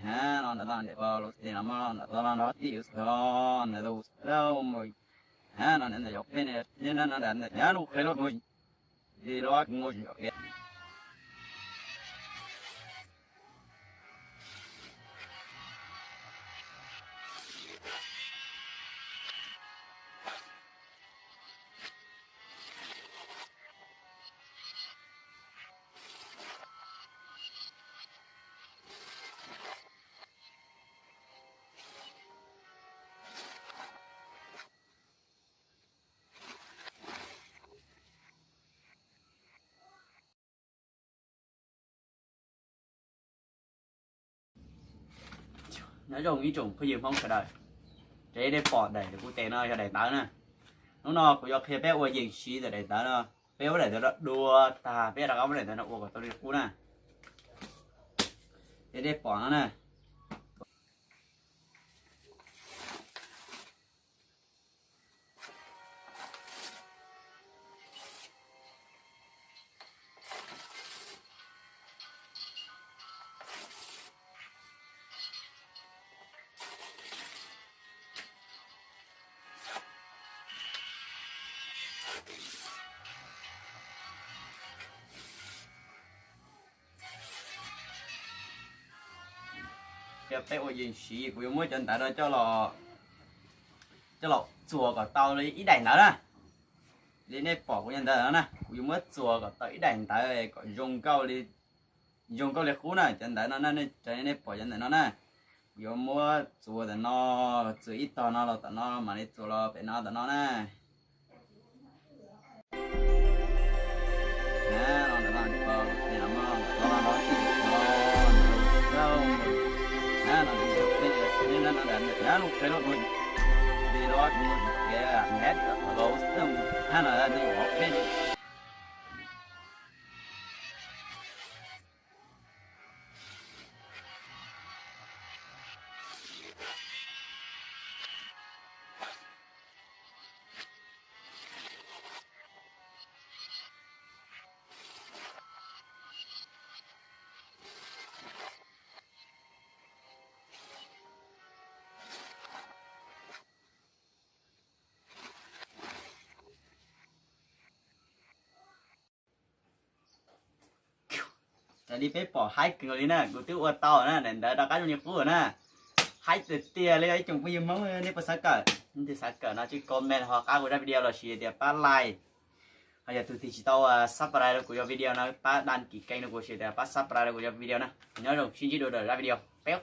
Hab no ntawm no ntawm ko lub tij no muab ntawm ko no nrog tij yus tog ntawm tus tau mus. Hab no ntawm yog peb ne, nyob no ntawm ntawm nyab lub qheb lub mus, tij lub mus tsis nrog peb. Nyob zoo ib tsoom phooj ywg Hmoob sawv daws, raws li nej pom daim kuv tes no yog daim ntawv na. Hnub no kuv yuav qhia peb ua yees siv ntawm daim ntawv no. Peb muab daim ntawv no dua tag peb rov qab muab daim ntawv no ua kom tau li qub na. Raws li nej pom no na. Yog peb ua yees siv kuv yuav muab cov ntawv no coj los txuas kom tau li ib daim ntawv na. Li nej pom kuv cov ntawv no na, kuv yuav muab txuas kom tau ib daim ntawv kom zoo nkauj li, zoo nkauj li qub na. Cov ntawv no na, raws li nej pom cov ntawv no na, kuv yuav muab txuas tom no, txuas ib tog no los tom no mam li txuas los pem no tom no na. Raws li peb pom haib kawg li na, kuv twb ua tau na, daim ntawv rov qab zoo li qub na. Haib tiag tiag li ib tsoom phooj ywg Hmoob, nej puas xav kawm? Nej xav kawm no tsij comment ho qab kuv zaj video los sis tias pab like. Ho yog tus twg tsis tau subscribe rau kuv cov video no pab đăng ký kênh rau kuv, sis tias pab subscribe rau kuv cov video na. Nyob zoo, sib ntsib dua rau zaj video peb.